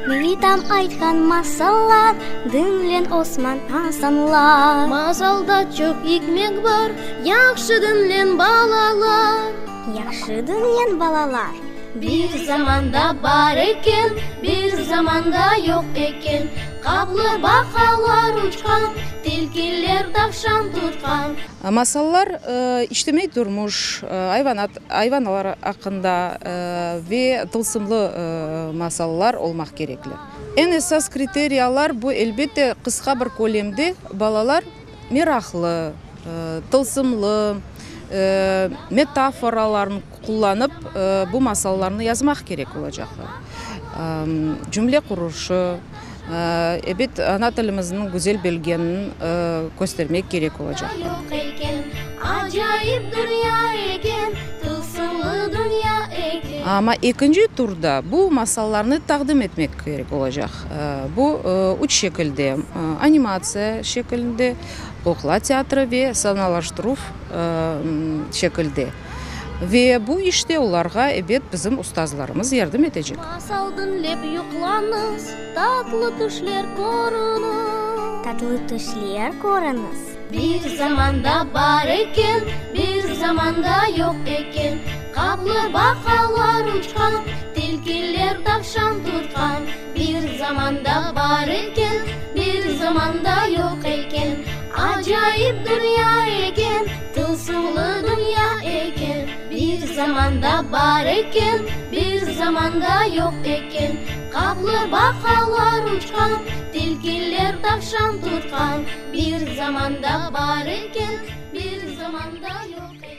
Bitam aytqan masallar, Diñleñ Osman, Asanlar. Masalda çoq ikmet bar, Yahşı diñleñ, balalar. Yahşı diñleñ, balalar. Bir zamanda bar eken, bir zamanda yoq eken, Qaplı baqalar uçqan, tilkiler tavşan tutqan. Masallar içtimaiy turmuş, ayvanat, ayvanlar aqqında ve tılsımlı masallar olmaq kerekli. Eñ esas kriteriyalar bu, elbette, qısqa bir kölemde balalar meraqlı, tılsımlı metaforalarnı qullanıp bu masallarnı yazmaq kerek olacaqlar. Cümle quruşı, ebet, ana tilimizniñ güzel bilgenini köstermek kerek olacaq. Yoq eken, acayip dünya eken, tılsımlı dünya eken. Amma ekinci turda bu masallarnı taqdim etmek kerek olacaq. Bu üç şekilde, animatsiya şekilinde, qoqla teatri ve sanalaştıruv şekilde. Ve bu işte olarğa, ebet, bizim ustazlarımız yardım etecek. Masal diñlep yuqlañız, tatlı tüşler körüñiz. Tatlı tüşler körüñiz. Bir zamanda bar eken, bir zamanda yoq eken, Qaplı baqalar uçqan, tilkiler tavşan tutqan. Bir zamanda bar eken, bir zamanda yoq eken, Acayip dünya eken, tılsımlı dünya eken. Bir zamanda bar eken, bir zamanda yoq eken, Qaplı baqalar uçqan, tilkiler tavşan tutqan. Bir zamanda bar eken, bir zamanda yoq eken.